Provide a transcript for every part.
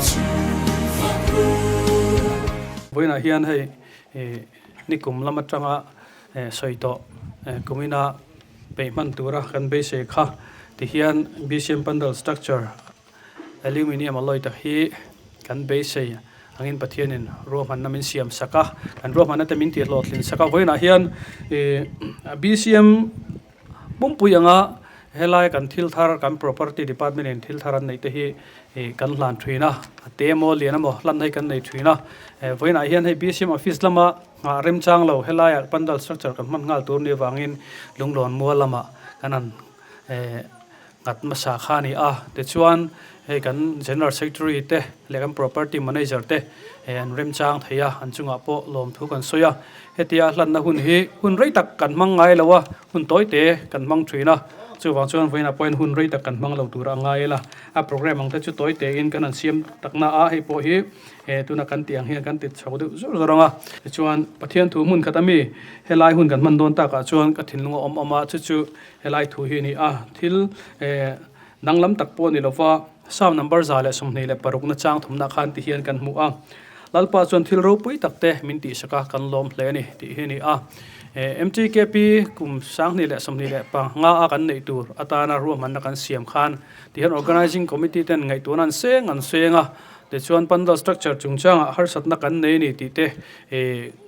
chu fak ru. Vawiinah hian hei nikum lam atanga sawi tawh kumina peih hman tura kan beisei kha tihian BCM Pandal structure Aluminium alloy tak hi kan beisei angin Pathianin ruahmanna min siam sak a, kan ruahmanna te min tihhlawhtlin sak a. Vawiinah hian ih BCM pumpui anga helai kan thil thar kan property department in thil thar an neih te hi ih kan hlan thin a, a te emaw lian emaw hlan hi kan nei thin a. Vawiinah hian hei BCM office lama nghah remchang lo helaiah pandal structure kan hman nghal tur ni avangin lunglawn mual lamah kan han eh Nghat hmasa kha a ni a, tichuan hei kan General Secretary te leh kan Property Manager te an remchang thei a, an chungah pawh lawmthu kan sawi a. Hetia hlanna hun hi hun rei tak kan hmang ngai lo a, hun tawi te kan hmang thin a, chuvang chuan vawiinah pawhin hun rei tak kan hmang lo tur a ngai ila, a programme ang te chu tawi tein kan han siam takna a, hei pawh hi tuna kan tih ang hian kan ti chho deuh zawr zawr ang a. Tichuan Pathian thu hmun khat ami helai hun kan hman dawn takah chuan ka thinlung a awm awm a, chu chu Helai thu hi a ni a, thil danglam tak pawh a ni lova, Psalm number 126 na chang thumna khan ti hian kan hmu a, Lalpa chuan thil ropui tak te min tihsak a, kan lawm hle a ni tih hi a ni a. MTKP kum 2025 a kan neih tur atana ruahmanna kan siam khan ti hian Organising Committee ten ngaihtuahna an seng an seng a, tichuan Pandal structure chungchangah harsatna kan nei a ni tih te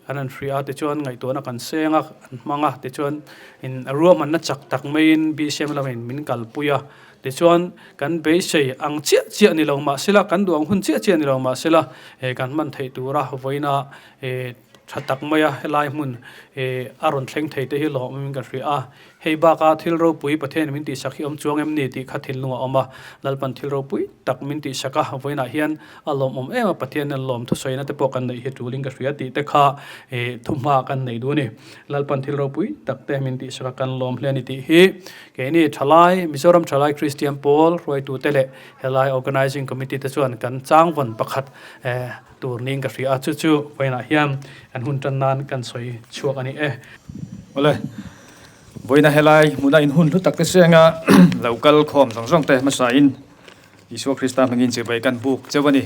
An han hria a, tichuan ngaihtuahna kan seng a, an hmang a, tichuan in ruahmanna chak tak maiin BCM lamin min kalpui a, tichuan kan beisei ang chiah chiah ni lo mahsela, kan duh ang hun chiah chiah ni lo mahsela eh kan hman theih tura vawiina eh tha tak maia helai hmun eh a rawn thleng thei te hi lawm in ka hria a. Hei baka thil ropui Pathian min tihsak hi awm chuang em ni tih kha thinlung a awm a, Lalpan thil ropui tak min tihsak a, vawiinah hian a lawmawm em a, Pathian nen lawm thusawina te pawh kan neih hi tulin ka hria tih te kha thuhma kan nei duh a ni. Lalpan thil ropui tak te min tihsak a, kan lawm hle a ni tih hi keini thalai, Mizoram Thalai Kristian Pawl hruaitute leh helai Organising Committee te chuan kan changvawn pakhat tur niin ka hria a, chu chu vawiinah hian kan hun tan nan kan sawi chhuak a ni e. Awle, vawiina helai hmuna in hun hlu tak te senga lo kal khawm zawng zawng te hmasa in Isua Krista hmangin chibai kan buk cheu a ni.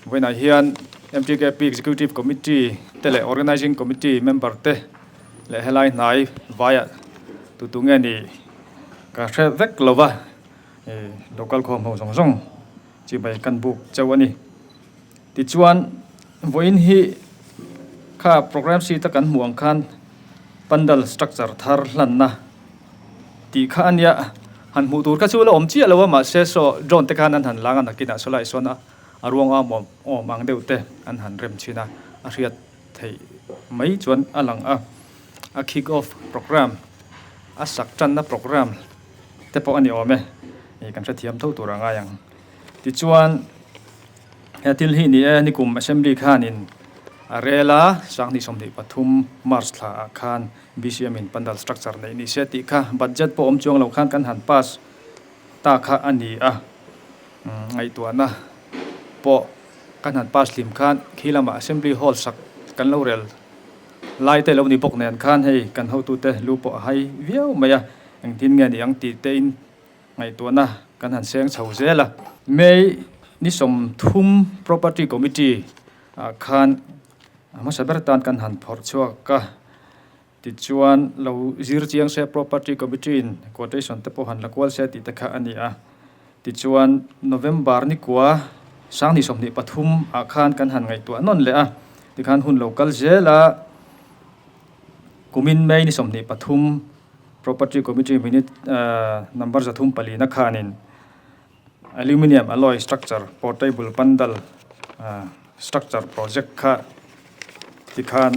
Vawiinah hian MTKP Executive Committee te leh Organising Committee member te leh helai hnai vaiah tutu nge ni ka hre vek lo va, lo kal khawm ho zawng zawng chibai kan buk cheu a ni. Tichuan, vawiin hi kha program sheet a kan hmuh ang khan pandal structure thar hlanna tih kha a nia. Han hmuh tur kha chu la awm chiah lo a, mahse saw drone te khan an han lang a, nakinah saw lai sawn a a ruang a awm awm ang deuh te an han rem thin a, a hriat theih mai chuan a lang a. A kick off program a sak tanna program te pawh a ni awm e, kan hrethiam tho tur a ngai ang. Tichuan. He thil hi ni e, nikum Assembly khanin a rel a, 2023 March thla ah khan BCM in pandal structure neih ni se tih kha budget pawh awm chuang lo khan kan han pass ta kha a ni a, ngaihtuahna pawh kan han pass hlim khan khi lamah Assembly Hall sak kan lo rel lai te lo ni bawk nen khan hei kan hotute lu pawh a hai viau mai a, engtin nge ni ang tih te in Ngaihtuahna kan han seng chho zel a. May ni 30 Property Committee ah khan a hmasa ber tan kan han phawrh chhuak a. Tichuan lo zir chiang se Property Committee in quotation te pawh han la kual se tih te kha a ni a. Tichuan November ni kua 2023 ah khan kan han ngaihtuah nawn leh a. Tikhan hun lo kal zel a. Kumin May ni 23 Property Committee minute number 304 na khanin Aluminium alloy structure portable pandal structure project kha tikhan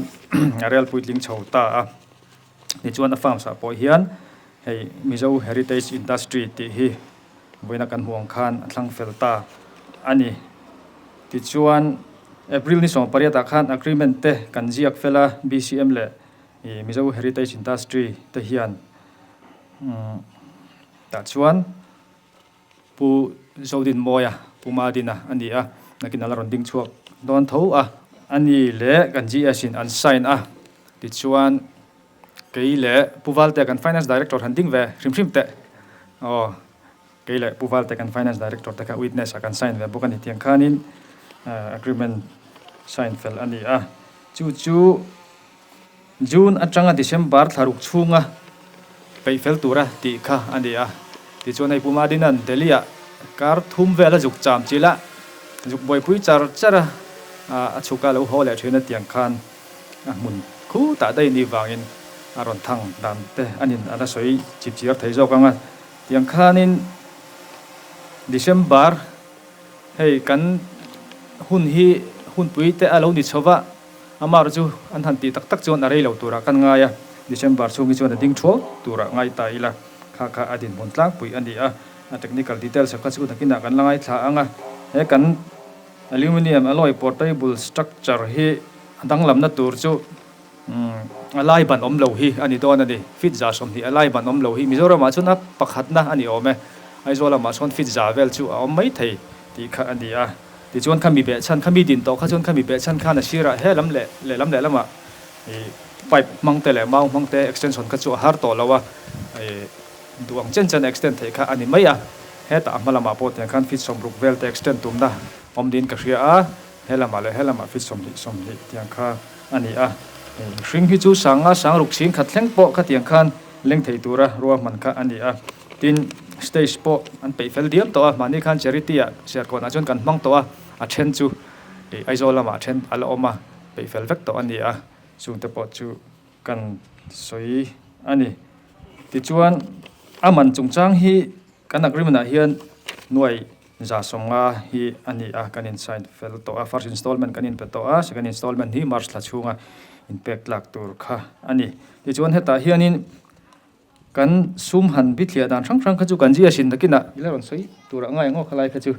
a rel puitling chho ta a. Tichuan a farms ah pawh hian hei Mizo Heritage Industry tih hi vawiina kan hmuh ang khan a thlang fel ta a ni. Tichuan April ni 18 ah khan agreement te kan ziak fel a BCM leh I Mizo Heritage Industry te hian tah chuan Pu Zodinmawia, Pu Madina a ni a, nakin a la rawn ding chhuak dawn tho a. A ni leh kan GS in an sign a, tichuan kei leh Pu Valtea kan Finance Director han ding ve hrim hrim teh aw. Kei leh Pu Valte kan Finance Director te kha witness ah kan sign ve bawk a ni tiang khanin agreement sign fel a ni a. Chu chu June atanga December thlaruk chhunga peih fel tura tih kha a ni a. Tichuan hei Pu Madinan Delhi ah kar thum vel a zuk cham chilh a, zuk buaipui char char a, a chhuk a lo haw leh thin a tiang khan a hmun khutah daih ni vangin a rawn thang dan te a nin a la sawi chip chiar thei zawk ang a. Tiang khanin December hei kan hun hi hunpui te a lo ni chho va, amah chu an han tih tak tak chuan a rei lo turah kan ngai a, December chhung hi chuan a ding thuau turah ngai ta ila, kha kha a dinhmun tlangpui a ni a, a technical details kha chu nakinah kan la ngaithla ang a, he kan aluminium alloy portable structure hi a danglamna tur chu. A lai ban awm lo hi a ni dawn a ni. Feet 20 a lai ban awm lo hi Mizoramah chuan a pakhatna a ni awm e. Aizawl lamah chuan feet za vel chu a awm mai thei tih kha a ni a. Tichuan khami behchhan, khami din tawh kha chuan khami behchhan khan a sirah he lam leh lehlam lehlamah ih pipe hmang te leh mau hmang te extension kha chu a har tawh lo a, ih duh ang chen chen extend theih kha a ni mai a. Hetah a hma lamah pawh tiang khan feet 60 vel te extend tumna awm niin ka hria a. He lamah leh he lamah feet 20 20 tiang kha a ni a, mihring hi chu sanga sang ruk chhing khat thleng pawh khatiang khan leng thei tura ruahman kha a ni a. Tin, stage pawh an peih fel diam tawh a, mahni khan charity ah Serkawnah chuan kan hmang tawh a, a then chu ih Aizawl lamah a then a la awm a, peih fel vek tawh a ni a, chungte pawh chu kan sawi a ni. Tichuan, a man chungchang hi kan agreement ah hian nuai 150 hi a ni a, kan in sign fel tawh a, first installment kan inpe tawh a, second installment hi March thla chhunga inpek tlak tur kha a ni. Tichuan hetah hianin kan sum han bithliah dan hrang hrang kha chu kan GS in nakinah ila rawn sawi turah ngai ang aw khalai kha chu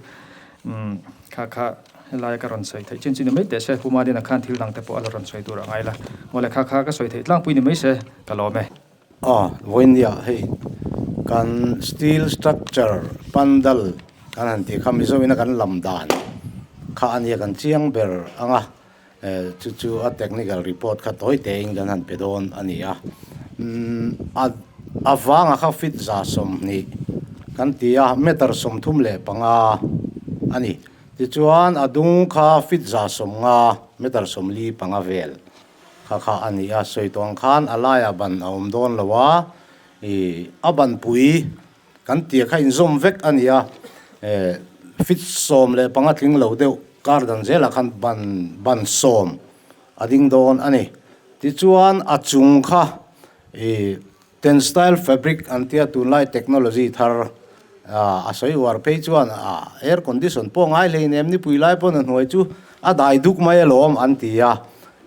umm kha kha helai ka rawn sawi theih chin chu ni mai teh se, Pu Madina khan thil dang te pawh a la rawn sawi turah ngai la, awle kha kha ka sawi theih tlangpui ni mai se ka lawm e. Aw, vawinia hei kan steel structure pandal kan han tih kha Mizoina kan lam dan kha a nia kan chiang ber ang a, eh chu chu a technical report kha tawi tein kan han pe dawn a ni a. Umm a a vanga kha feet 20 kan ti a, meter 35 a ni. Tichuan a dung kha feet 150 meter 45 vel. Kha kha a ni a, sawi tawh ang khan a laiah ban a awm dawn lo a, ih a ban pui kan tia kha inzawm vek a ni a, eh feet 15 tling lo deuh kar dan zelah khan ban ban sawm a ding dawn a ni. Tichuan a chung kha ih Tensile fabric an tia tunlai technology thar a sawi uar phei chuan air condition pawh ngai hlei nem nipui lai pawn a hnuai chu a dai duk mai alawm an ti a,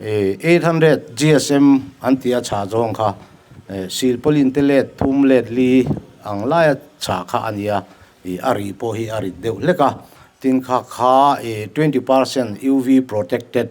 800 GSM an ti a chhah zawng kha silpaulin te let thum let li ang laia chhah kha a nia, a rih pawh hi a rit deuh hlek a, tin kha kha 20% UV protected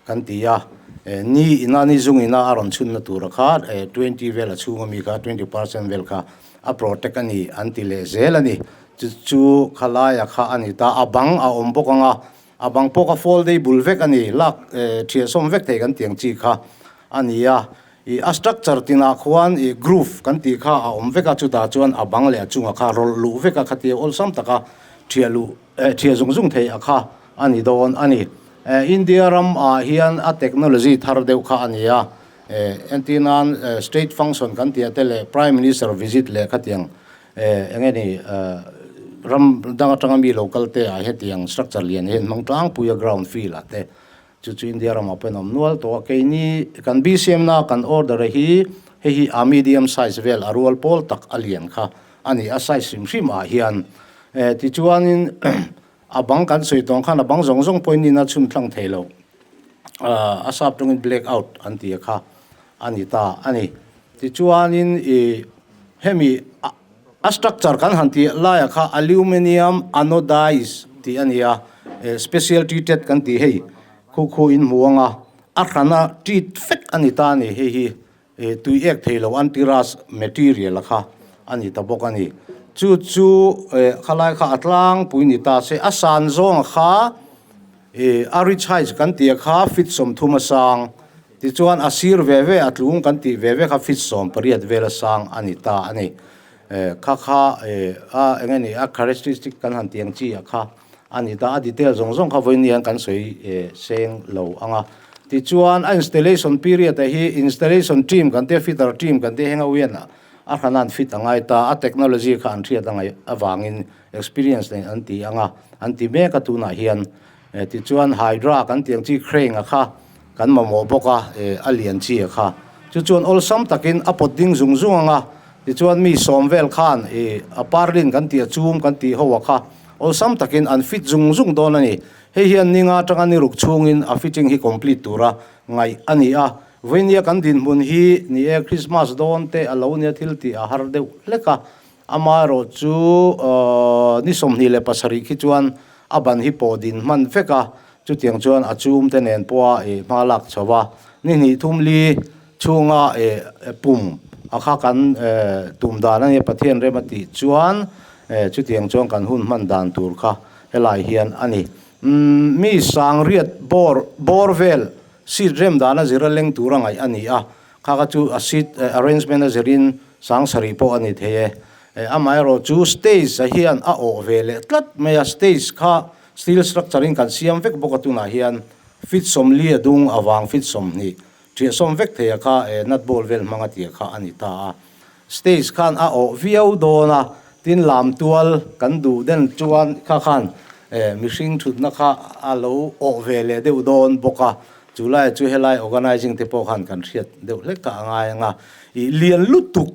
Kan ti a, ni ina ni zung ina a rawn chhunna tura kha 20 vel a chhung ami kha 20% vel kha a protect a ni an ti leh zel a ni. Chu chu khalaia kha a ni ta, a bang a awm bawk ang a, a bang pawh kha foldable vek a ni, lak thiahsawm vek thei kan tiang chi kha a ni a. Ih a structure tinah khuan ih groove kan tih kha a awm vek a, chutah chuan a bang leh a chungah kha rawlh luh vek a khatia awlsam taka thiah luh eh thiah zung zung theih a kha a ni dawn a ni. Eh India ram ah hian a technology thar deuh kha a ni a, eh entir nan eh state function kan tih ah te leh prime minister visit leh khatiang eh eng nge ni eh ram dang atanga mi lo kal te ah hetiang structure lian hian hmang tlangpui a ground field ah te Chu chu India ramah pawhin a awm nual tawh a, keini kan BCM na kan order a hi hei hi a medium size vel a rual pawl tak a lian kha a ni, a size hrim hrim ah hian eh tichuanin a bang kan sawi tawng khan a bang zawng zawng pawhin nina chhun thlang thei lo a sap tawngin black out an ti a kha a ni ta a ni. Tichuanin ih hemi a structure kan han tih laiah kha aluminium anodized tih a ni a, special treated kan tih hei khu khu in hmu ang a, a hrana treat vek a ni ta a ni hei hi tui ek thei lo anti rust material a kha a ni ta bawk a ni. Chu chu khalai kha a tlangpui ni ta se a san zawng kha a ridge height kan tih kha feet 30 a sang. Tichuan a sir ve ve a tlung kan tih ve ve kha feet 18 vel a sang a ni ta a ni. Kha kha a eng nge ni a characteristic kan han tih ang chi ah kha a ni ta a detail zawng zawng kha vawiin hian kan sawi seng lo ang a. Tichuan a installation period ah hi installation team kan tia fitter team kan tia heng a uian a hran an fit a ngai ta a technology kha an hriat a ngaih avangin experience nei an ti ang a an ti mek a tunah hian tichuan hydra kan tih ang chi crane a kha kan mamawh bawk a a lian chi a kha chu chuan awlsam takin a pawt ding zung zung ang a tichuan mi sawm vel khan ih a parlin kan tih a chum kan tih ho a kha awlsam takin an fit zung zung dawn a ni hei hian ninga atanga ni ruk chhungin a fitting hi complete tura ngaih a ni a vawinia kan dinhmun hi ni e Christmas dawn te a lo nia thil tih a har deuh hlek a Amaherawh chu ni 27 khi chuan a ban hi pawh din hman vek a, chutiang chuan a chum te nen pawha ih hma lak chho a, ni hnih thum li chhunga ih pum a kha kan tum dan a nia Pathian rem a tih chuan chutiang chuan kan hun hman dan tur kha helai hian a ni. Mi sangriat bawr bawr vel seat rem dan a zir a leng tur a ngaih a ni a, Kha kha chu a seat arrangement a zirin sang sarih pawh a ni thei e. Amaherawh chu stage a hian a awh ve leh tlat mai a, stage kha steel structure in kan siam vek bawk a tunah hian feet 40 a dung avang feet 20 ṭhiah sawm vek thei a kha nut bolt vel hmang a tia kha a ni ta a. Stage khan a awh viau dawn a, tin lam tual kan duh den chuan kha khan mihring thutna kha a lo awh ve leh deuh dawn bawk a, Chu lai chu helai organising te pawh khan kan hriat deuh hlek ka a ngai ang a, ih lian lutuk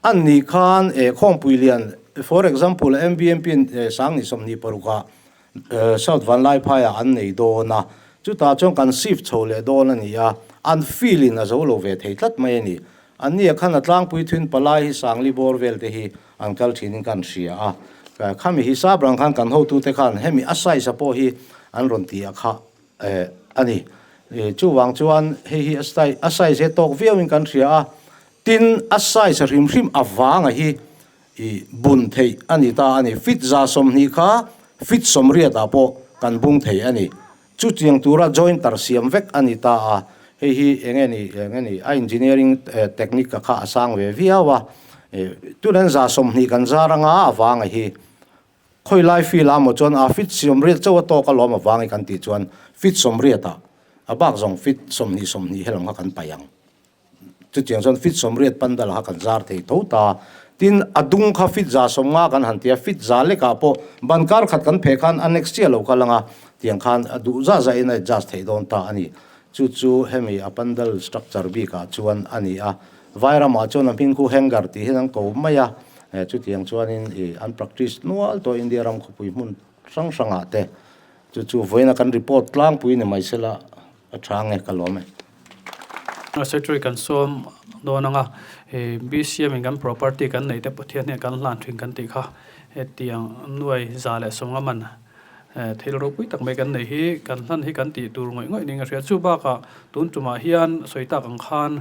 an nih khan eh khawmpui lian for example MBMP in eh sang ni 26 ah South Vanlaiphai ah an nei dawn a, chutah chuan kan shift chho leh dawn a ni a, an feel in a zo lo ve thei tlat mai a ni. An nia khan a tlangpui thun palai hi Sangli bawr vel te hi an kal thin in kan hria a, khami hisap rang khan kan hotute khan hemi a size a pawh hi an rawn ti a kha Eh, a ni. Chuvang chuan hei hi a size he tawk viauin kan hria a, tin a size hrim hrim avanga hi i bun theih a ni ta a ni. Feet 120 kha feet 80 ah pawh kan bung thei a ni. Chutiang tura jointer siam vek a ni ta a, hei hi eng nge ni, eng nge ni, a engineering technique kha a sang ve viau a. Tunen 120 kan zar anga avanga hi Khawi lai feel a maw chuan a fit 80 chauh a tawk alawm avang i kan tih chuan fit 80 ah a bak zawng fit 20 20 helam kha kan paih ang. Chutiang chuan fit 80 pandal kha kan zar thei tho ta. Tin a dung kha fit 150 kan han ti a, fit 100 lekah pawh ban kar khat kan pheh khan a next chiah lo kal ang a, tiang khan a duh zah zah in a adjust theih dawn ta a ni. Chu chu hemi a pandal structure bikah chuan a ni a. Vairamah chuan a hming khu hangar tih hian an ko mai a, chutiang chuanin ih an practice nual tawh India ram khawpui hmun hrang hrangah te. Chu chu vawiina kan report tlangpui ni mai sela a tha nge ka lawm e. Secretary kan sawm dawn ang a, BCM in kan property kan neih te Pathian hian kan hlan thin kan tih kha hetiang nuai 150 man Thil ropui tak mai kan nei hi kan hlan hi kan tih tur ngawih ngawih ning a hria. Chu bakah tun tumah hian sawi tak ang khan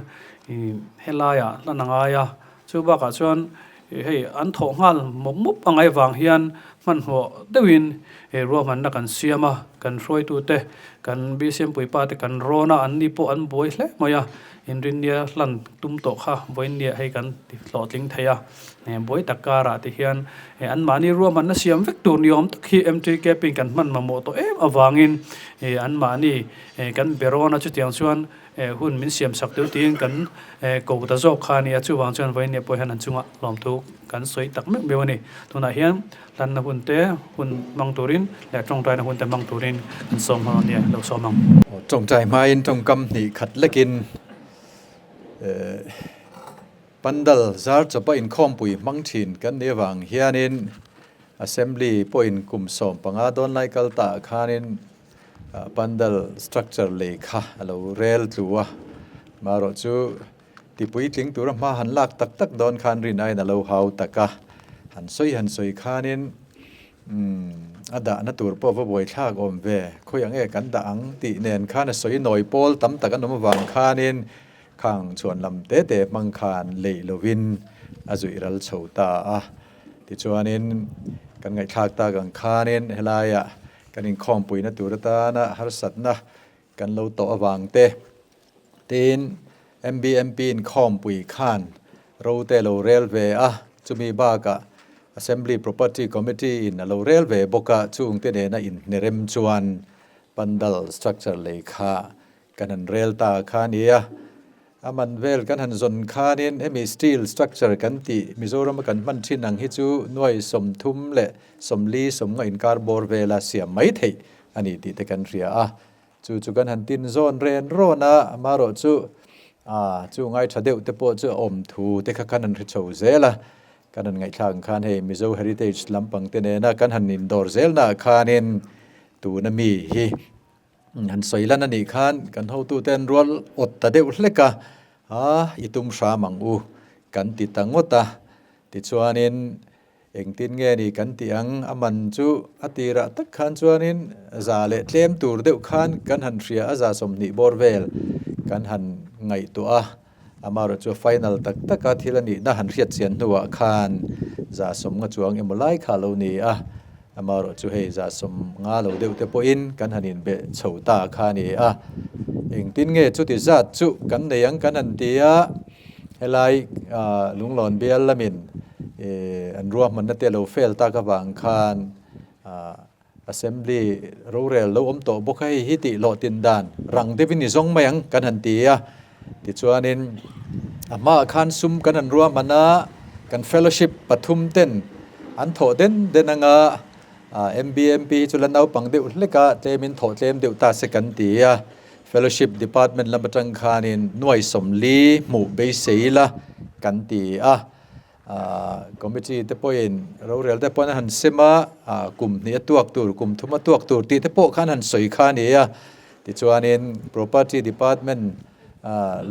helaiah hlan a ngai a, chu bakah chuan hei an thawh nghal mawp mawp a ngai vang hian hmanhmawh deuhin ruahmanna kan siam a, kan hruaitute kan BCM puipa te kan rawn a, anni pawh an buai hle mai a, inrinnia hlan tum tawh kha vawiinnia hei kan ti hlawhtling thei a. Buai tak karah te hian anmahni ruahmanna siam vek tur ni awm tak hi MTKP in kan hman mamawh tawh em avangin anmahni kan be rawn a, chutiang chuan hun min siam sak deuh tiin kan ko ta zawk kha a ni a, chuvang chuan vawiin pawh hian an chunga lawmthu kan sawi tak meuh meuh a ni. Tunah hian hlanna hun te hun hmang turin leh tawngtaina hun te hmang turin kan sawm nghal a nia, lo sawm ang. Tawngtai hmain tawngkam hnih khat lekin Pandal zar chawpa inkhawmpui hmang thin kan nih avang hianin Assembly pawhin kum 15 dawn lai kal ta ah khanin Pandal structure lei kha a lo rel tlu a, marawh chu tipuitling tura hma han lak tak tak dawn khan rin aiin a lo hau tak a, han sawi han sawi khanin a dahna tur pawh va buaithlak awm ve, khawiah nge kan dah ang tih nen khan a sawi nawi pawl tam tak an awm avang khanin Khang chhuan lam te te hmang khan leih lovin a zuih ral chho ta a. Tichuanin kan ngaihthlak tak ang khanin helaiah kan inkhawmpuina tur atana harsatna kan lo tawh avang te tin MBMP inkhawmpui khan ro te lo rel ve a. Chumi bakah Assembly Property Committee in a lo rel ve bawk a, chungte nena inhnerem chuan pandal structure lei kha kan han rel ta kha a ni a. A man vel kan han zawn khanin hemi steel structure kan tih Mizorama kan hman thin ang hi chu nuai 30 leh 40 sawmnga inkar bawr vela siam mai theih a ni tih te kan hria a. Chu chu kan han tin zawn ren rawn a, amaherawh chu ah chu ngai tha deuh te pawh chu a awm thu te kha kan han hre chho zel a. Kan han ngaihthlak ang khan hei Mizo Heritage lampang te nena kan han indawr zelnaah khanin tuna mi hi han sawi lan a nih khan kan hotute an rual awt ta deuh hlek a, ah i tum hram ang u kan ti ta ngawt a. Tichuanin Engtin nge ni kan tih ang? A man chu a tirah tak khan chuanin za leh tlem tur deuh khan kan han hria a, za 20 bawr vel kan han ngaihtuah a, amaherawh chu final tak taka thil a nihna han hriat chian hnuah khan za 50 chuang emaw lai kha a lo ni a, amaherawh chu hei za 50 lo deuh te pawhin kan han inbe chho ta kha a ni a. Engtin nge chuti zat chu kan nei ang kan han ti a, helai Lunglawn bial lamin An ruahmanna te lo fail tak avang khan Assembly rorel lo awm tawh bawk a, hei hi tih hlawhtlin dan rang deuhin i zawng mai ang kan han ti a. Tichuanin a hmaah khan sum kan han ruahman a, kan fellowship pathum ten an thawh den den anga MBMP hi chu la naupang deuh hlek a, tlemin thawh tlem deuh ta se kan ti a. Fellowship department lam atang khanin nuai 40 hmuh beisei ila kan ti a. Committee te pawhin rorel te pawhin a han sem a, kum hnih a tuak tur, kum thum a tuak tur tih te pawh khan han sawi kha a ni a. Tichuanin Property Department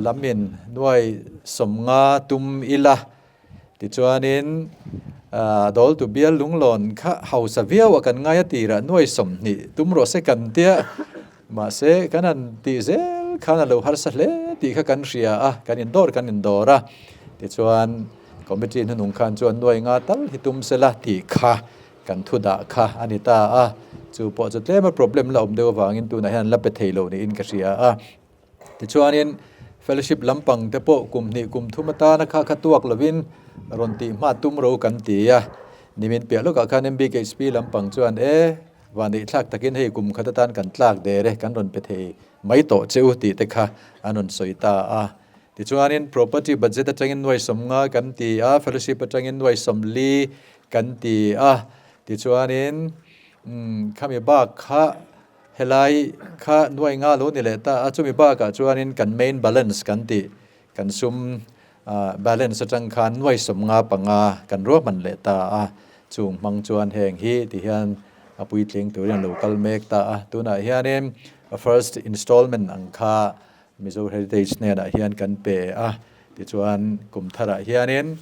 lamin nuai 50 tum ila. Tichuanin dawltu bial lunglawn kha hausa viau a kan ngai a tirah nuai 20 tum rawh se kan tia. Mahse kan han tih zel khan a lo harsa hle tih kha kan hria a, kan indawr kan indawr a. Tichuan committee hnunung khan chuan nuai nga tal hi tum sela tih kha kan thu dah kha a ni ta a. Chu pawh chu tlema problem la awm deuh avangin tunah hian an la pe thei lo niin ka hria a. Tichuanin fellowship lampang te pawh kum hnih kum thum atana kha kha tuak lovin rawn tih hma tum ro kan ti a. Nimin piah lawkah khan MBKHP lampang chuan e. Vanneih thlak takin hei kum khat atan kan tlak der e, kan rawn pe thei mai tawh che u tih te kha an rawn sawi ta a. Tichuanin property budget atangin nuai 50 kan ti a, fellowship atangin nuai 40 kan ti a. Tichuanin khami bak kha helai kha nuai nga lo ni leh ta a, chumi bakah chuanin kan main balance kan tih kan sum balance atang khan nuai 55 kan ruahman leh ta a, chung hmang chuan heng hi ti hian a puitling turin a lo kal mek ta a. Tunah hianin a first installment ang kha Mizo Heritage hnenah hian kan pe a, tichuan kum tharah hianin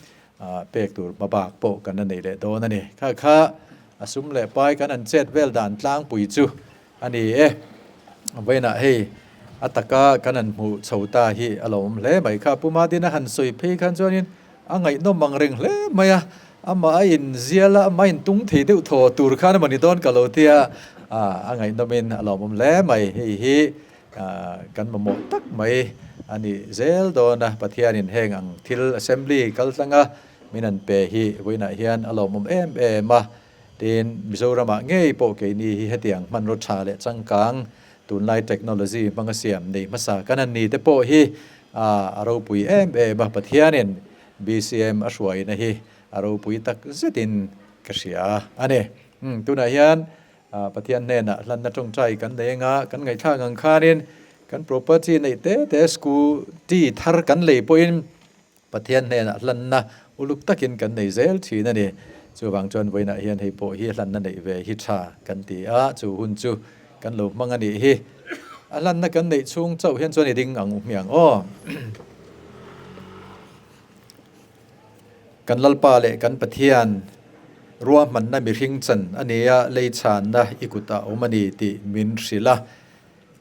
pek tur hmabak pawh kan la nei leh dawn a ni. Kha kha a sum leh pai kan han chet vel dan tlangpui chu A ni e, vawiinah hei a taka kan han hmuh chho ta hi a lo awm hle mai kha. Pu Madina han sawi phei khan chuanin a ngaihnawm ang reng hle mai a, amah a inzial a, amah a intung thei deuh thaw tur khan emaw ni dawn ka lo tia, a ngaihnawmin a lawmawm hle mai. Hei hi kan mamawh tak mai a ni zel dawn a, Pathianin heng ang thil Assembly kaltlanga min han pe hi vawiinah hian a lawmawm em em a. Tin, Mizoramah ngei pawh keini hi hetiang hmanraw tha leh changkang, tunlai technology hmanga siam nei hmasa kan han ni te pawh hi a ropui em em a, Pathianin BCM a hruaina hi a ropui tak zetin ka hria a ni. Tunah hian Pathian hnenah hlanna tawngtai kan nei anga kan ngaihthlak ang khanin kan property neih te te scooty thar kan lei pawhin Pathian hnenah hlanna uluk takin kan nei zel thin a ni. Chuvang chuan vawiinah hian hei pawh hi hlanna neih ve hi tha kan ti a, chu hun chu kan lo hmang a nih hi. A hlanna kan neih chhung chauh hian chuan i ding ang u hmiang aw. Kan Lalpa leh kan Pathian ruahmanna mihring chan a ni a, lei chhanna i kutah awm a ni tih min hrilh a.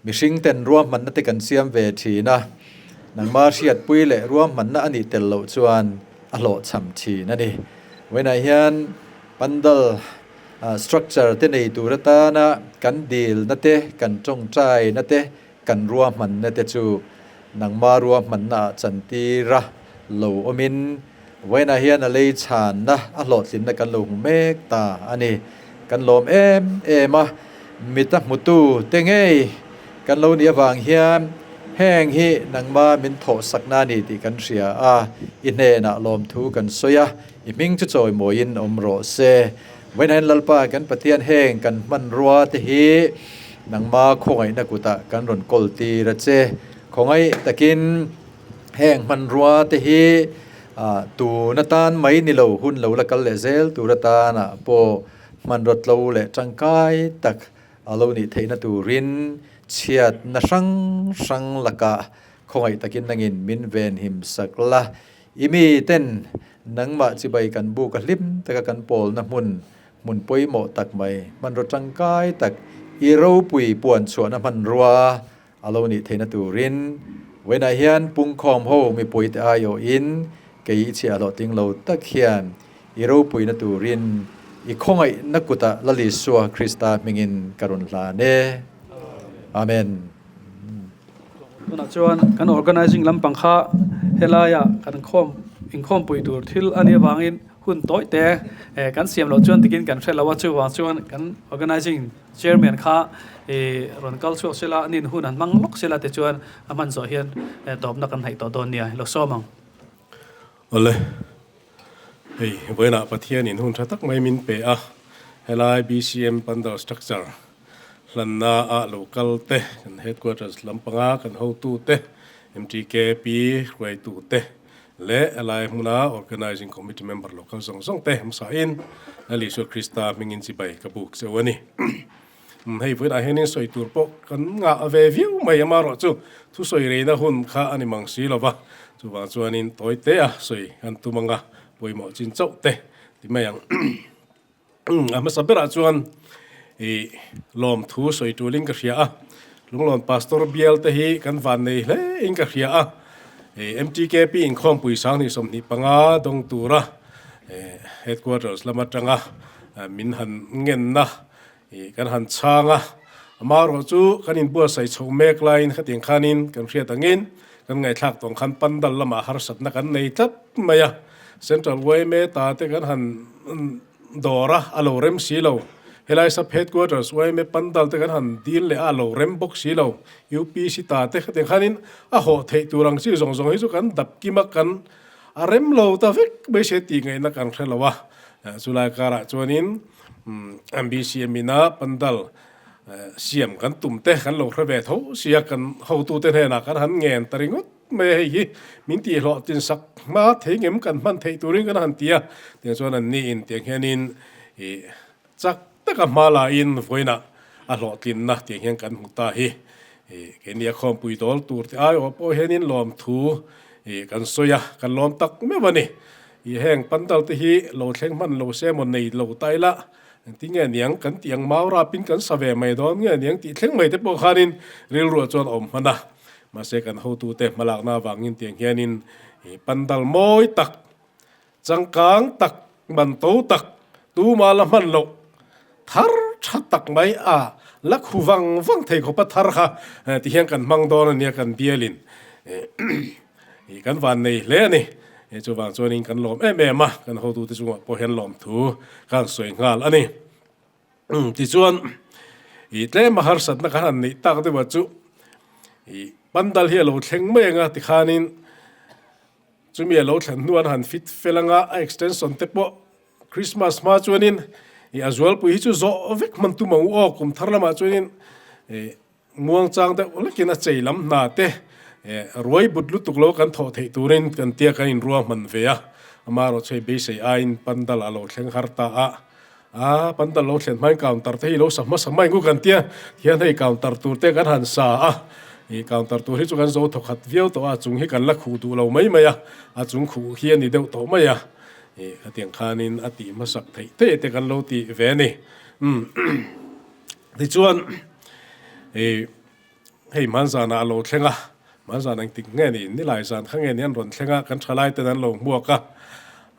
Mihring ten ruahmanna te kan siam ve thin a, nangma hriatpui leh ruahmanna a nih tel loh chuan a hlawhchham thin a ni. Vawiinah hian pandal structure te nei tur atana kan dilna te, kan tawngtaina te, kan ruahmanna te chu nangma ruahmanna ah chantira lo awmin. Vawiinah hian a lei chhanna a hlawhtlinna kan lo hmu mek ta a ni. Kan lawm em em a, mit a hmutu te ngei kan lo nih avang hian heng hi nangma min thawhsakna a ni tih kan hria a, i hnenah lawmthu kan sawi a, i hming chu chawimawiin awm rawh se. Vawiinah hian Lalpa kan Pathian heng kan hmanrua te hi nangma khawngaihna kutah kan rawn kawl tir a che. Khawngaih takin Heng hmanrua te hi tun atan mai ni lo hun lo la kal leh zel tur atana pawh hmanraw tlo leh tangkai tak a lo nih theihna turin chhiatna hrang hrang lakah khawngaih takin nangin min venhim sak la. I miten nangmah chibai kan buk a hlim taka kan pawlna hmun hmun pawimawh tak mai hmanraw tangkai tak i ropui puan chhuahna hmanrua A lo nih theihna turin vawiinah hian pungkhawm ho mipuite aiawhin kei i chhiah hlawhtling lo tak hian i ropuina turin i khawngaihna kutah Lal Isua Krista hmingin ka rawn hlan e. Amen. Tunah chuan kan organising lampang kha helaiah kan khawm inkhawmpui tur thil a nih avangin hun tawi te kan siam loh chuan tikin kan hre lo a, chuvang chuan kan organising Chairman kha i rawn kal chhuak sela, nin hun an hmang lawk sela tichuan a hman zawh hian tawpna kan hnaih tawh dawn nia, lo sawm ang. Awle, hei vawiinah Pathianin hun tha tak mai min pe a, helai BCM Pandal Structure hlanna ah lo kal te, kan Headquarters lampanga kan hotu te, MTKP hruaitu te, Leh helai hmuna Organising Committee member local zawng zawng te hmsain Lal Isua Krista hmingin chibai ka buk cheu a ni. Hei vawiinah hianin sawi tur pawh kan ngah ve viau mai amarawh chu thusawi reina hun kha a ni mang si lova, chuvang chuanin tawi te a sawi kan tum anga pawimawh chin chauh te ti mai ang. A hmasa berah chuan i lawmthu sawi tulin ka hria a, Lunglawn Pastor bial te hi kan van nei hle in ka hria a, i MTKP inkhawmpui 2025 dawng tura Headquarters lam atanga min han ngenna i kan han chhang a, amaherawh chu kan inbuatsaih chhoh mek laiin khatiang khanin kan hriat angin kan ngaihthlak tawng khan pandal lamah harsatna kan nei tlat mai a. Central yma ta te kan han dawr a, a lo rem si lo. Helai sub headquarters yma pandal te kan han dil leh a, a lo rem bawk si lo. UPC ta te khatiang khanin a hawh theih tur ang chi zawng zawng hi chu kan dap kim a, kan a rem lo ta vek mai se tih ngaihna kan hre lo a. Chulai karah chuanin BCM ina pandal siam kan tum te kan lo hre ve tho sia, kan hotute hnenah kan han ngen ta ringawt. Mai hei hi min tih hlawh tin sak hma thei ngem kan hman theih turin kan han ti a, tiang chuan an ni in tiang hianin ih chak taka hma la in vawiinah a hlawhtlinna tiang hian kan hmu ta hi ih keini a khawmpui dawl tur te aiawh pawh hianin lawmthu ih kan sawi a, kan lawm tak meuh a ni. Ih heng pandal te hi lo thleng hman lo se emaw nei lo ta ila engtin nge niang kan tih ang mau rapin kan sa ve mai dawn nge niang tih thleng mai te pawh khanin rilruah chuan a awm hman a. Mahse kan hotute hmalakna avangin tiang hianin pandal mawi tak, changkang tak, man to tak, tuma la hman loh thar tha tak mai a la khu vang vang thei khawpa thar kha ti hian kan hmang dawn a nia kan bialin kan van nei hle a ni. Chuvang chuanin kan lawm em em a, kan hotute chungah pawh hian lawmthu kan sawi nghal a ni. Tichuan, i tlem a harsatna khan han neih tak deuh ah chu i pandal hi a lo thleng mai anga tikhanin chumi a lo thlen hnu an han fit fel anga a extension te pawh Christmas hma chuanin i a zualpui hi chu zawh vek hman tum ang u aw kum thar lamah chuanin i Muangchang deuh lekin a chei lam hna te ruai but lutuk lo kan thawh theih turin kan tia kan inrua hman ve a, amaherawhchu hei beisei aiin pandal a lo thleng har ta a, a pandal lo thlen hmain counter te hi lo sa hmasa mai ngu kan tia hian hei counter tur te kan han sa a, ih counter tur hi chu kan zo thawkhat viau tawh a, a chung hi kan la khuh duh lo mai mai a, a chung khuh hi a ni deuh tawh mai a, ih khatiang khanin a tih hmasak theih theih te kan lo tih ve a ni. Umm. Tichuan, ih hei hmanzanah a lo thleng a, hmanzan engtik nge ni, nilai zan kha nge ni an rawn thleng a, kan thalai ten an lo hmuak a,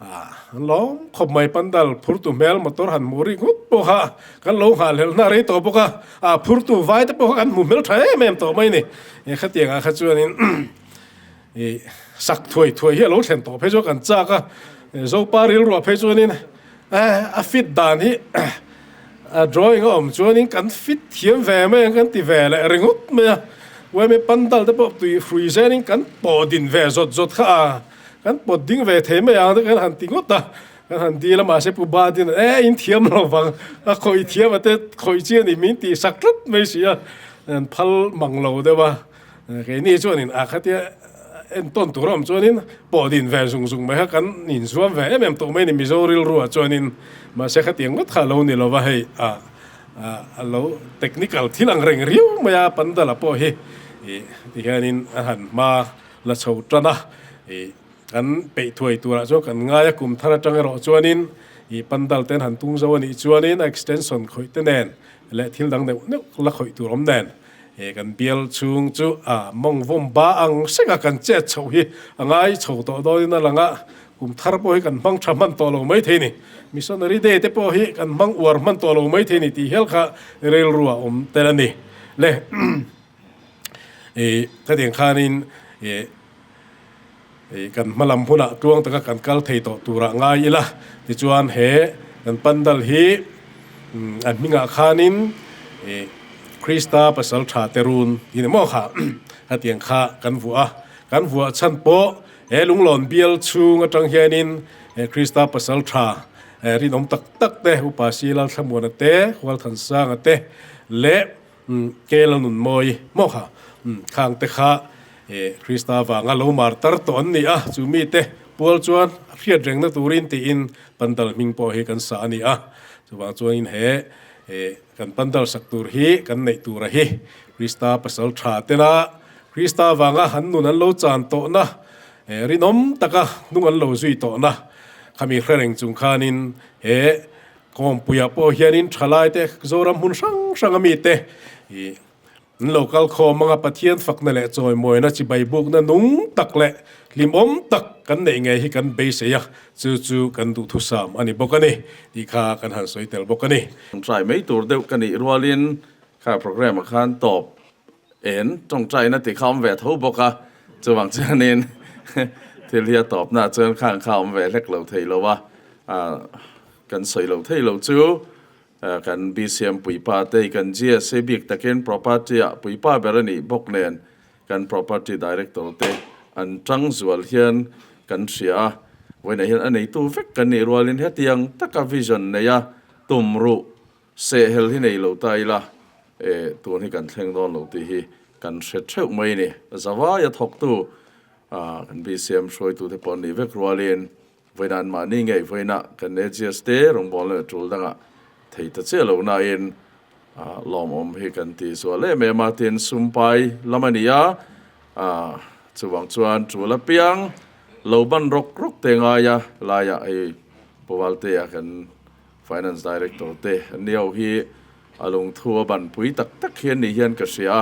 ah an lawm khawp mai pandal phurtu hmel motor han hmuh rik ngawt pawh kha kan lo nghahhlelh na rei tawh bawk a, ah phurtu vai te pawh kha kan hmu hmel tha em em tawh mai ni, khatiangah kha chuanin ih. Sak thuai thuai hi a lo thlen tawh phei chuan kan chak a, Zopa rilruah phei chuanin a fit dan hi a drawing a awm chuanin kan fit thiam ve mai ang kan ti ve leh ringawt mai a, uaime pandal te pawh tui hrui zenin kan pawh din ve zawt zawt kha a, kan pawt ding ve thei mai ang te kan han ti ngawt a, kan han dil a mahse Pu Badin e in thiam lo vang a khawih thiam a te khawih chi a ni min tih sak tlat mai si a, an phal mang lo deuh a. Keini chuanin a khatia entawn tur a awm chuanin pawh din ve zung zung mai kha kan inzuam ve em em tawh mai a ni Mizo rilruah chuanin mahse khatiang ngawt kha a lo ni lova hei a a lo technical thil ang reng riau mai a Pandala pawh hi ih tihianin a han hma la chho tan a ih kan peih thuai turah chuan kan ngai a kum thar atang erawh chuanin ih Pandal ten han tung zo a nih chuanin a extension khawih te nen leh thil dang neuh neuh la khawih tur awm nen. He kan bial chhung chu a mawng vawm ba ang sek a kan chet chhoh hi a ngai chho tawh dawnin a lang a, kum thar pawh hi kan hmang tha hman tawh lo maithei ni. Missionary Day te pawh hi kan hmang uar hman tawh lo maithei ni tih hial kha rilru a awm tel a ni. Le i khatiang khanin i i kan hma lam hunah tluang taka kan kal thei tawh turah ngai ila tichuan he kan pandal hi a hmingah khanin i Krista pasal tha te run tih ni maw kha hetiang kha kan vuah a kan vuah chhan pawh he lunglawn bial chhung atang hianin he Krista pasal tha rinawm tak tak te Upa Silal Thlamuana te Hualthansanga te leh Kel a nun mawi maw kha? Khang te kha Krista vanga lo mar tar tawh an ni a, chu mite pual chuan a hriat rengna turin tiin pandal hming pawh hi kan sa a ni a. Chuvang chuanin he kan pandal sak tur hi kan neih tura hi Krista pasal tha tena Krista vanga an nun an lo chan tawhna, rinawm taka hnung an lo zui tawhna khami hre reng chung khanin he Kawngpuiah pawh hianin thalaite Zoram hmun hrang hranga mite ih an lo kal khawm anga Pathian fakna leh chawimawina chibai bukna nung tak leh hlimawm tak kan neih ngei hi kan beisei a, chu chu kan duhthusam a ni bawk a ni tih kha kan han sawi tel bawk a ni. Tawngtai mai tur deuh ka nih rualin kha programme ah khan tawp en tawngtaina tih kha awm ve tho bawk a, chuvang chuanin thil hi a tawpna ah chuan khang kha awm ve hlek lo thei lo a. Kan sawi loh thei loh chu kan BCM puipa te kan GSA bik takin property ah puipa ber a nih bawk nen kan property director te an tang zual hian kan hria a, vawiinah hian a neitu vek kan nih rualin hetiang taka vision neia tum ruh sehhel hi nei lo ta ila e tun hi kan thleng dawn lo tih hi kan hre theuh mai a ni. Zavaia thawktu kan BCM hruaitute pawh an nih vek rualin Vawiin an mahni ngei vawiinah kan AGS te rawngbawlna leh tul dangah thei ta chiah lo nain lawmawm hi kan ti zual em em a, tin sumpai lam a ni a, chuvang chuan tul apiang lo ban rawk rawk te ngai a, laiah hei Pu Valtea kan Finance Director te an ni ho hi a lungthu a ban pui tak tak hi an nih hian ka hria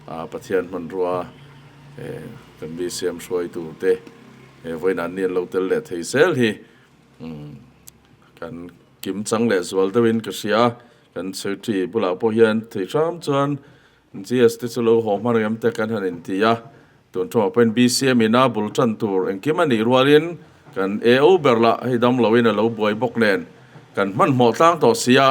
a, Pathian hmanrua kan BCM hruaitu te vawiin an ni an lo tel leh thei zel hi kan kim chang leh zual deuhin ka hria a, kan Secretary bulah pawh hian thei hram chuan GS te chu lo haw hma reng em te kan han inti a, tun thawmah pawhin BCM in a bul tan tur engkim a nih rualin kan AO ber lah hei dam loin a lo buai bawk nen kan hmanhmawh tlang tawh si a,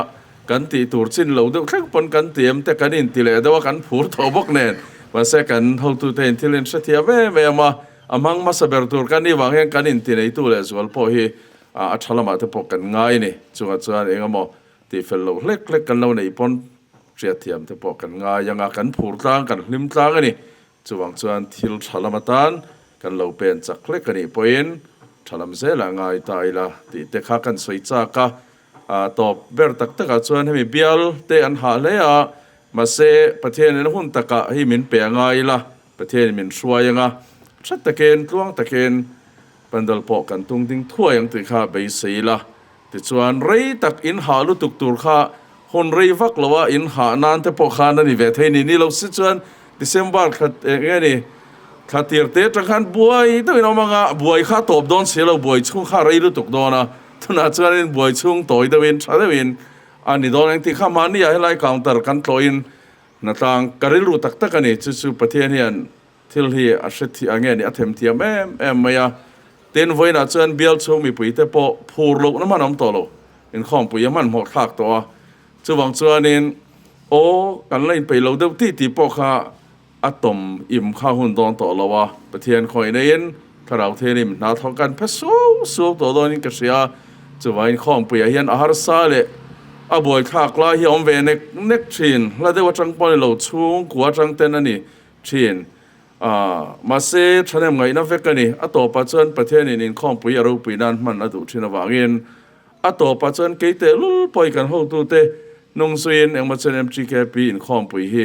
kan tih tur chin lo deuh thleng pawn kan ti em te kan inti leh deuh a kan phur tawh bawk nen mahse kan hotute in thil in hrethiam em em a, a hmang hmasa ber tur kan nih vang hian kan inti neitu leh zual pawh hi a tha lamah te pawh kan ngai a ni, chungah chuan engemaw tih fel loh hlek hlek kan lo neih pawn hriatthiam te pawh kan ngai ang a, kan phur tlang, kan hlim tlang a ni. Chuvang chuan thil tha lam atan kan lo pen chak hlek a nih pawhin tha lam zelah ngai ta ila tih te kha kan sawi chak a. Tawp ber tak takah chuan hemi bial te an hah hle a, mahse Pathianin a hun takah hi min pe a ngai ila, Pathianin min hruai ang a, tha takin, tluang takin pandal pawh kan tung ding thuai ang tih kha beisei ila. Tichuan, rei tak in hah lutuk tur kha hun rei vak lo a, in hah nan te pawh khan a ni ve thei ni. Ni lo si chuan December thla eng nge ni, thla tir te atang khan buai deuhin a awm ang a, buai kha a tawp dawn si lo, buai chhung kha a rei lutuk dawn a, tunah chuanin buai chhung tawi deuhin tha deuhin a ni dawn ang tih kha mahni ah helai counter kan tlawhin hnatlang ka rilru tak tak a ni. Chu chu Pathian hian. Thil hi a hre thi a nge ni a them thiam em em mai a. Tin, vawiinah chuan bial chhung mipuite pawh phur lohna hman a awm tawh lo, inkhawmpui a hmanhmawh thlak tawh a. Chuvang chuanin aw kan la inpeih lo deuh tih tih pawh kha a tawm im kha hun dawn tawh lo a, Pathian khawih neiin Thlarau Thianghlim hna thawk kan phe suau suau tawh dawnin ka hria a. Chuvangin khawmpuiah hian a harsa leh a buaithlak lai hi a awm ve nek nek thin, hla deuh atang pawh a ni lo, chhungkua atang ten a ni thin. A, mahse thahnem ngaihna vek a ni. A tawpah chuan Pathianin inkhawmpui a ropui nan hman a duh thin avangin a tawpah chuan kei tehlul pawhin kan hotute nungzuiin engmaw chuan MGKP inkhawmpui hi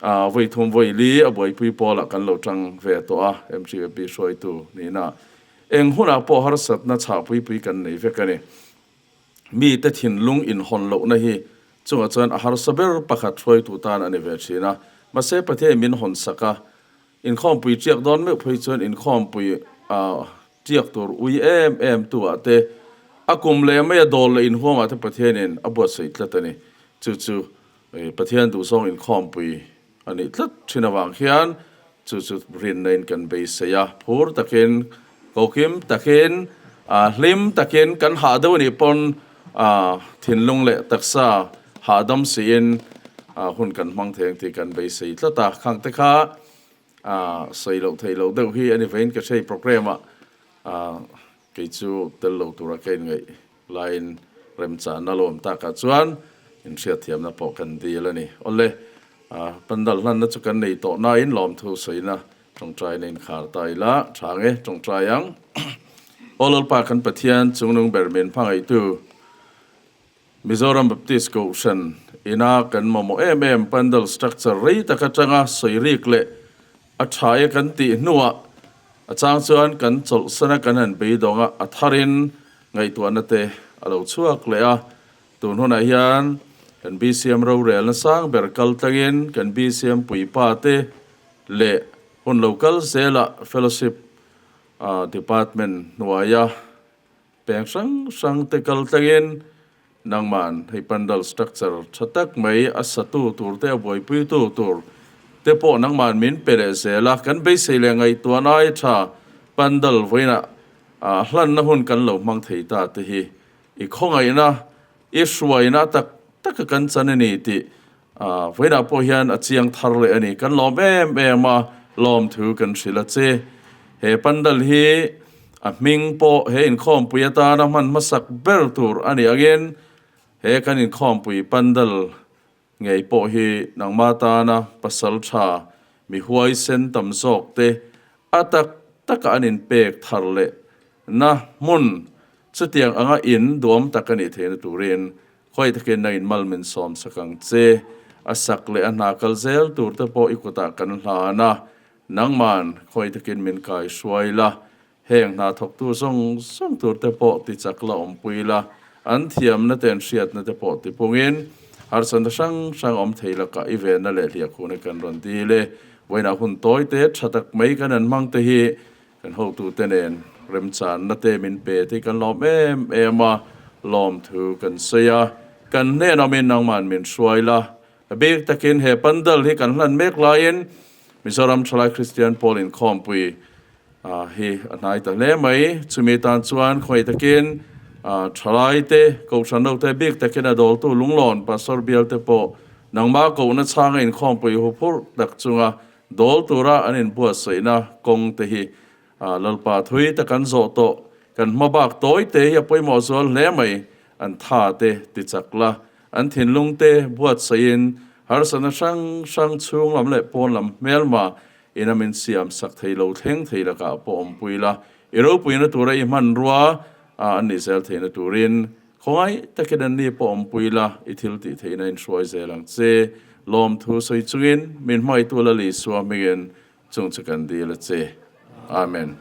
a vawi thum vawi li a buaipui pawlah kan lo tang ve tawh a, MGKP hruaitu nihna eng hunah pawh harsatna chhahpuipui kan nei vek a ni. Mite thinlung inhawn lohna hi chungah chuan a harsa ber pakhat hruaitu tan a ni ve thin a. Mahse Pathianin min hawn sak a, inkhawmpui tiak dawn meuh phei chuan inkhawmpui tiak tur ui em em tu ah te, a kum leh mai a dawl leh inhuam ah te Pathianin a buatsaih tlat a ni. Chu chu Pathian duhzawng inkhawmpui a nih tlat thin avang hian chu chu rinna in kan beisei a, phur takin, kokim takin, hlim takin kan hah deuh anih pawn thinlung leh taksa hahdam siin hun kan hmang thei ang tih kan beisei tlat a, khang te kha sawi loh theih loh deuh hi a ni vein ka hre programme ah kei chu tel lo tura ka inngaih Laiin remchahna lo awm takah chuan inhriatthiamna pawh kan dil a ni. Awle, pandal hlanna chu kan nei tawh nain lawmthu sawina tawngtaina inkhar ta ila tha nge tawngtai ang. Aw Lalpa kan Pathian chungnung ber min hmangaihtu Mizoram Baptist Kohhran ina kan mamawh em em pandal structure rei tak atanga sawi rik leh a tha e kan tih hnuah a chang chuan kan chawlhsana kan han beidawng a, a tharin Ngaihtuahna te a lo chhuak leh a, tun hunah hian kan BCM rorelna sang ber kal tlangin kan BCM puipa te leh hun lo kal zelah Fellowship Department hnuaia peng hrang hrang te kal tlangin nangman hei pandal structure tha tak mai a satu tur te a buaipuitu tur te pawh nangman min pe leh zel a, kan beisei leh ngaihtuahna ai tha pandal vawiinah A hlanna hun kan lo hmang thei ta te hi i khawngaihna, i hruaina tak taka kan chan a ni tih vawiinah pawh hian a chiang thar leh a ni. Kan lawm em em a, lawmthu kan hrilh a che. He pandal hi a hming pawh he inkhawmpui atana hman hmasak ber tur a nih angin he kan inkhawmpui pandal Ngei pawh hi nangma tana pasal tha mi huaisen tam zawk te a tak taka an inpek thar leh na hmun chutiang anga in duam tak a nih theihna turin khawi takin nang in mal min sawm sak ang che. A sak leh a hna kal zel tur te pawh i kutah kan hlan a, nangman khawi takin min kai hruai la, Heng hna thawktu zawng zawng tur te pawh ti chak la awmpui la, an thiamna te an hriatna te pawh ti pungin harsatna hrang hrang awm thei lakah i venna leh hliahkhuhna kan rawn dil e. Vawiinah hun tawi te tha tak mai kan an hmang te hi kan hotute nen remchanna te min pe te hi kan lawm em em a, lawmthu kan sawi a, kan hnen awmin nangman min hruai la, a bik takin he pandal hi kan hlan mek laiin Mizoram Thalai Kristian Pawl Inkhawmpui hi a hnai ta hle mai. Chumi tan chuan khawi takin thalai te, kohhran ho te bik takin a dawltu lunglawn Pastor bial te pawh nangmah kohna chhanga inkhawmpui huphurh tak chunga dawl tura an inbuatsaihna kawng te hi Lalpa thui tak an zawh tawh. Kan hma bak tawi te hi a pawimawh zual hle mai. An tha te tichak la, an thinlung te buatsaihin harsatna hrang hrang chhung lam leh pawn lam hmelma Ina min siam sak thei lo thleng thei lakah pawh awmpui la, i ropuina tura i hmanrua a an nih zel theihna turin khawngaih takin an ni pawh awmpui la, i thil tih theihna in hruai zel ang che. Lawmthu sawi chungin min hmaitu Lal Isua hmingin chung chu kan dil a che. Amen.